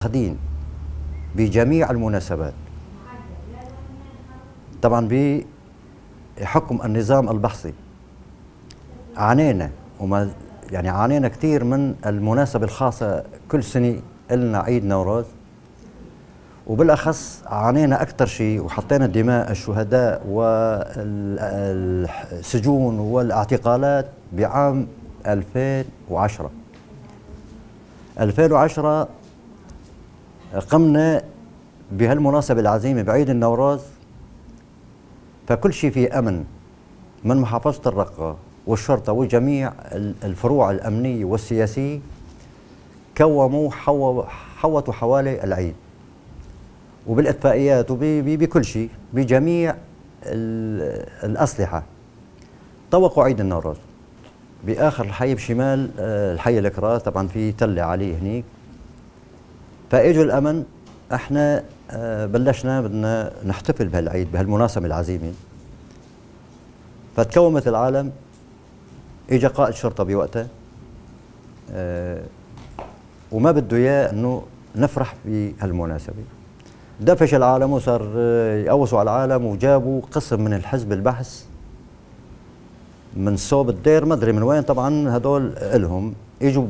متأخدين بجميع المناسبات، طبعا بحكم النظام البحثي عانينا، وما يعني عانينا كثير من المناسبة الخاصة. كل سنة إلنا عيد نوروز، وبالأخص عانينا أكثر شيء وحطينا دماء الشهداء والسجون والاعتقالات بعام 2010. 2010 قمنا بهالمناسبة العظيمة بعيد النوروز، فكل شيء فيه أمن من محافظة الرقة والشرطة وجميع الفروع الأمنية والسياسية كوموا حوطوا حوالي العيد، وبالإطفائيات وبكل شيء بجميع الأسلحة طوقوا عيد النوروز. بآخر الحي بشمال الحي الكراس، طبعا في تلة عالية هنيك، فاجوا الأمن. احنا بلشنا بدنا نحتفل بهالعيد بهالمناسبة العظيمة، فتكومت العالم. اجى قائد شرطة بوقتها وما بده اياه انه نفرح بهالمناسبة، دفش العالم وصار يقوصوا على العالم، وجابوا قسم من الحزب البحث من صوب الدير ما ادري من وين، طبعا هدول الهم اجوا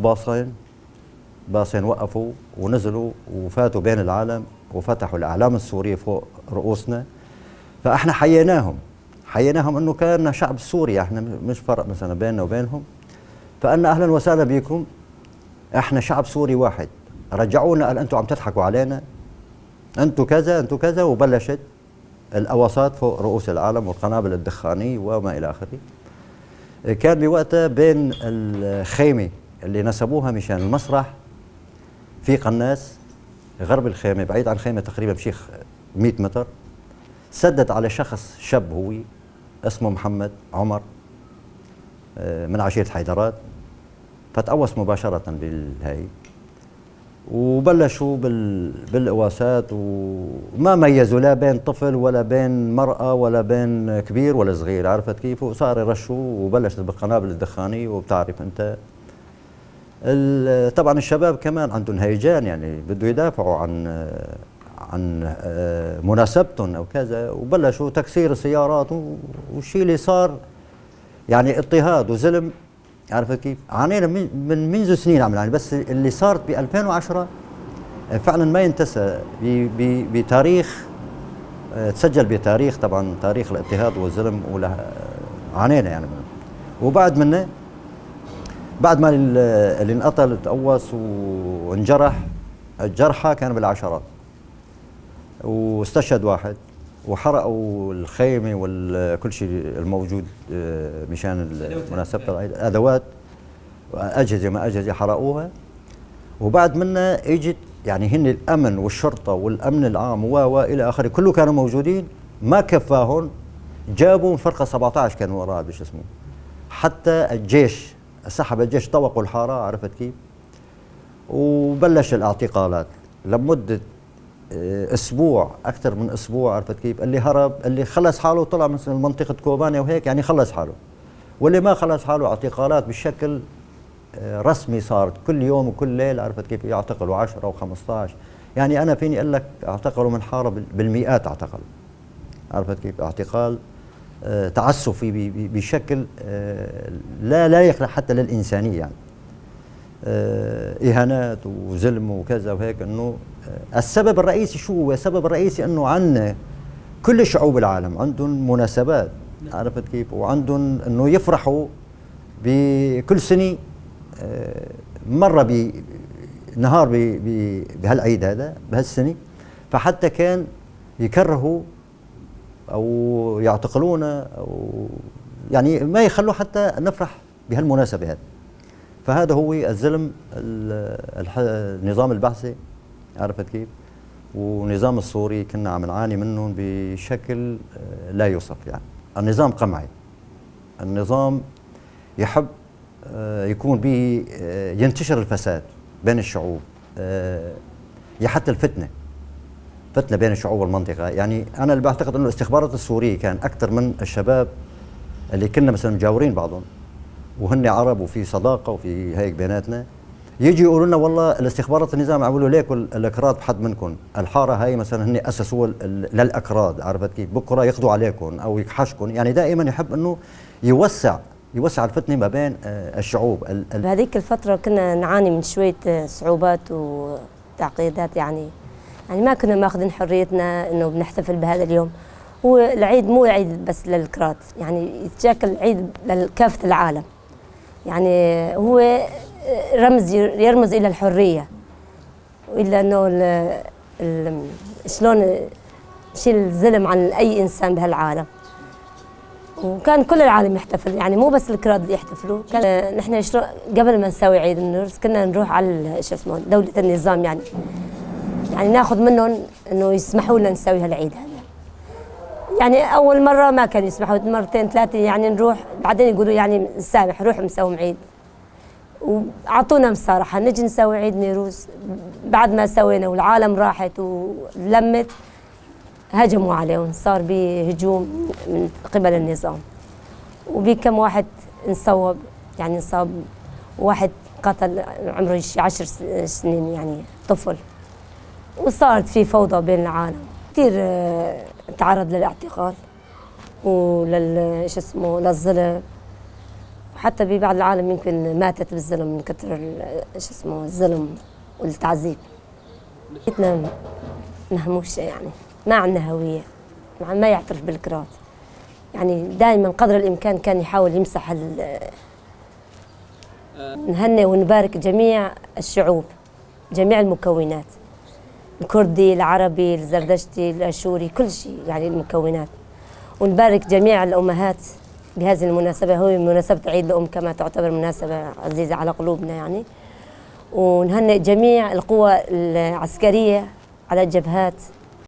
باصين وقفوا ونزلوا وفاتوا بين العالم وفتحوا الاعلام السورية فوق رؤوسنا. فاحنا حييناهم انه كان شعب سوري، احنا مش فرق مثلا بيننا وبينهم، فقلنا اهلا وسهلا بكم، احنا شعب سوري واحد. رجعونا قال انتم عم تضحكوا علينا، انتم كذا انتم كذا، وبلشت القواصات فوق رؤوس العالم والقنابل الدخانيه وما الى اخره. كان بوقتها بين الخيمة اللي نسبوها مشان المسرح في قناص غرب الخيمة، بعيد عن الخيمة تقريبا بشي 100 متر، سدد على شخص شاب هو اسمه محمد عمر من عشيرة حيدرات، فتقوص مباشرة بالهي وبلشوا بالقواسات، وما ميزوا لا بين طفل ولا بين مرأة ولا بين كبير ولا صغير، عرفت كيف؟ وصار يرشوا وبلشت بالقنابل الدخانية، وبتعرف انت طبعا الشباب كمان عندهم هيجان، يعني بده يدافعوا عن مناسبتهم او كذا، وبلشوا تكسير السيارات والشيء اللي صار يعني اضطهاد وظلم، عرفت كيف؟ عانينا من منذ سنين عم نعاني، بس اللي صارت ب 2010 فعلا ما ينتسى بتاريخ، تسجل بتاريخ طبعا تاريخ الاضطهاد والظلم، عانينا يعني منه. وبعد منه بعد ما اللي انقتل تقوص وانجرح، الجرحى كانوا بالعشرات، واستشهد واحد، وحرقوا الخيمة وكل شيء الموجود مشان مناسبة العيد، ادوات اجهزة ما اجهزة حرقوها. وبعد منا اجت يعني هن الامن والشرطة والامن العام والى اخره كله كانوا موجودين، ما كفاهم، جابوا فرقه 17 كانوا وراها بش اسمه، حتى الجيش سحب الجيش طوقوا الحارة، عرفت كيف؟ وبلش الاعتقالات لمدة اسبوع، اكثر من اسبوع، عرفت كيف؟ اللي هرب، اللي خلص حاله طلع من منطقة كوباني وهيك يعني خلص حاله، واللي ما خلص حاله اعتقالات بشكل رسمي صارت كل يوم وكل ليل، عرفت كيف؟ يعتقلوا 10 و15، يعني انا فيني اقول لك اعتقلوا من حارة بالمئات اعتقلوا، عرفت كيف؟ اعتقال تعسفي بشكل لا لايق حتى للانسانية، يعني اهانات وظلم وكذا وهيك. انه السبب الرئيسي شو هو؟ السبب الرئيسي انه عندنا كل شعوب العالم عندهم مناسبات، عرفت كيف؟ وعندهم انه يفرحوا بكل سنة مرة بنهار بهالعيد هذا بهالسنه، فحتى كان يكرهوا او يعتقلونا او يعني ما يخلوا حتى نفرح بهالمناسبه هذه. فهذا هو الظلم النظام البعثي، عرفت كيف؟ ونظام السوري كنا عم نعاني منهم بشكل لا يوصف. يعني النظام قمعي، النظام يحب يكون به ينتشر الفساد بين الشعوب، حتى الفتنة، فتنة بين الشعوب والمنطقة. يعني انا اللي بعتقد انه الاستخبارات السورية كان اكثر من الشباب اللي كنا مثلا مجاورين بعضهم وهن عرب وفي صداقه وفي هيك بيناتنا، يجي يقولوا لنا والله الاستخبارات النظام عملوا ليكوا الاكراد بحد منكم، الحارة هاي مثلا هن اسسوها للاكراد، عرفت كيف؟ بكره ياخذوا عليكم او يكحشكم، يعني دائما يحب انه يوسع الفتنة ما بين الشعوب. بهذيك الفترة كنا نعاني من شوية صعوبات وتعقيدات، يعني ما كنا ماخذين حريتنا انه بنحتفل بهذا اليوم. هو العيد مو عيد بس للكراد، يعني يتشكل عيد لكافة العالم، يعني هو رمز يرمز الى الحرية والى انه شلون شيل الظلم عن اي انسان بهالعالم. وكان كل العالم يحتفل، يعني مو بس الكراد اللي يحتفلوا. كان نحن شلون قبل ما نسوي عيد النورس كنا نروح على شو اسمه دولة النظام، يعني ناخذ منهم انه يسمحوا لنا نسوي هالعيد هذا. يعني اول مرة ما كانوا يسمحوا، مرتين ثلاثة يعني نروح، بعدين يقولوا يعني نسامح روحوا نسوي عيد، وأعطونا مصارحة نجي نسوي عيد نيروز. بعد ما سوينا والعالم راحت ولمت، هجموا عليهم، صار بهجوم من قبل النظام، وبكم واحد انصوب، يعني انصاب واحد قتل عمره 10 سنين يعني طفل، وصارت في فوضى بين العالم. كثير تعرض للاعتقال ولل شو اسمه للظلم، وحتى ببعض العالم يمكن ماتت بالظلم من كثر شو اسمه الظلم والتعذيب. بيتنا مهموشة، يعني ما عندنا هوية، ما يعترف بالكراد، يعني دائما قدر الإمكان كان يحاول يمسح. نهني ونبارك جميع الشعوب، جميع المكونات، الكردي، العربي، الزردشتي، الأشوري، كل شيء يعني المكونات، ونبارك جميع الأمهات بهذه المناسبة، هو مناسبة عيد الأم كما تعتبر مناسبة عزيزة على قلوبنا يعني. ونهنئ جميع القوى العسكرية على الجبهات.